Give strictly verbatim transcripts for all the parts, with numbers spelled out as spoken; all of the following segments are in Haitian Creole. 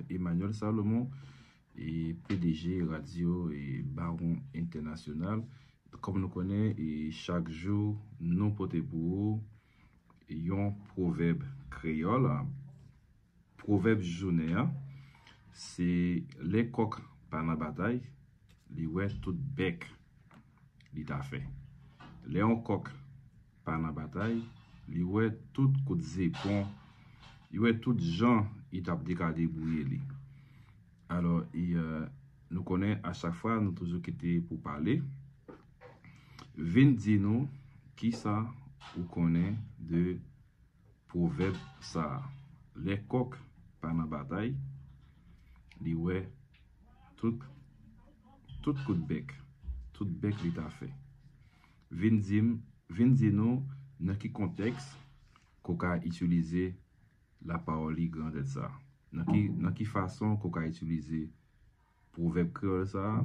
Emmanuel Salomon, e P D G radyo e Bawon Entènasyonal. Kòm nou konnen, e chak jou nou pote pou ou yon pwovèb kreyòl. Pwovèb jounen an, se lè kòk pa nan batay, li wè tout bèk li ta fè. Lè yon kòk pa nan batay, li wè tout kout zepon, li wè tout jan li t ap de ka debouye li. Alò, e, euh, nou konnen a chak fwa nou toujou kite pou pale. Vin di nou kisa ou konnen de pwovèb sa a. Lè kòk pa nan batay, li wè tout, tout kout bèk, tout bèk li ta fè. Vin di m, vin di nou nan ki kontèks ke w ka itilize lapawòl li grandèt sa a. Nan ki, nan ki fason ke w ka itilize pwovèb kreyòl sa a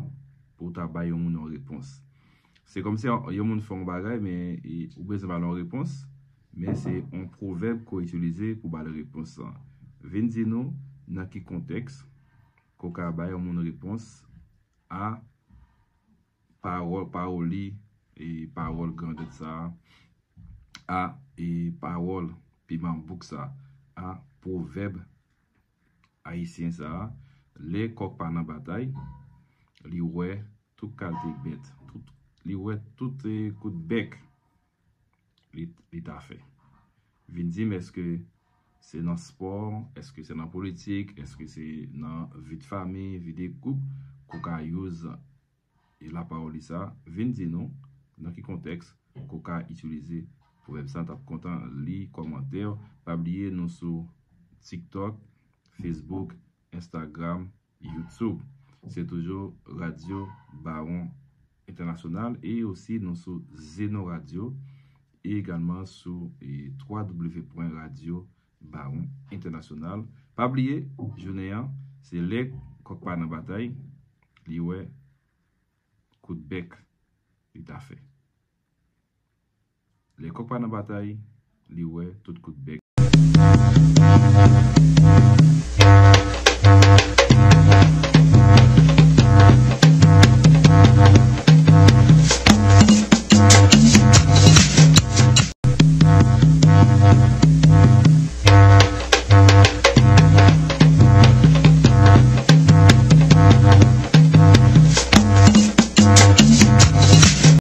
pou w ta bay yon moun yon repons. Se kòmsi yon moun fè yon bagay, men e, ou bezwen ba l yon repons, men se yon pwovèb ke w itilize pou ba l repons lan. Vin di nou nan ki kontèks ke w ka bay yon moun repons a pawòl, pawòl li, e pawòl grandèt sa a, a e pawòl piman bouk sa a, a pwovèb ayisyen sa a, lè kòk pa nan batay, li wè tout kalite bèt, tout, li wè tout e, kout bèk li, li ta fè. Vin di m, èske se nan spò, èske se nan politik, èske se nan vi de fanmi, vi de koup, ke w ka use e lapawòl li sa, vin di nou nan ki kontèks ke w ka itilize pwovèb sa. N t ap kontan li kòmantè w. Pa bliye nou sou TikTok, Facebook, Instagram, YouTube. Se toujou Radyo Bawon Entènasyonal e osi nou sou Zeno Radio e egalman sou e, w w w pwen radyo bawon entènasyonal. Pa bliye, jounen an, se lè kòk pa nan batay, li wè kout bèk li ta fè. Lè kòk pa nan batay, li wè tout kout bèk.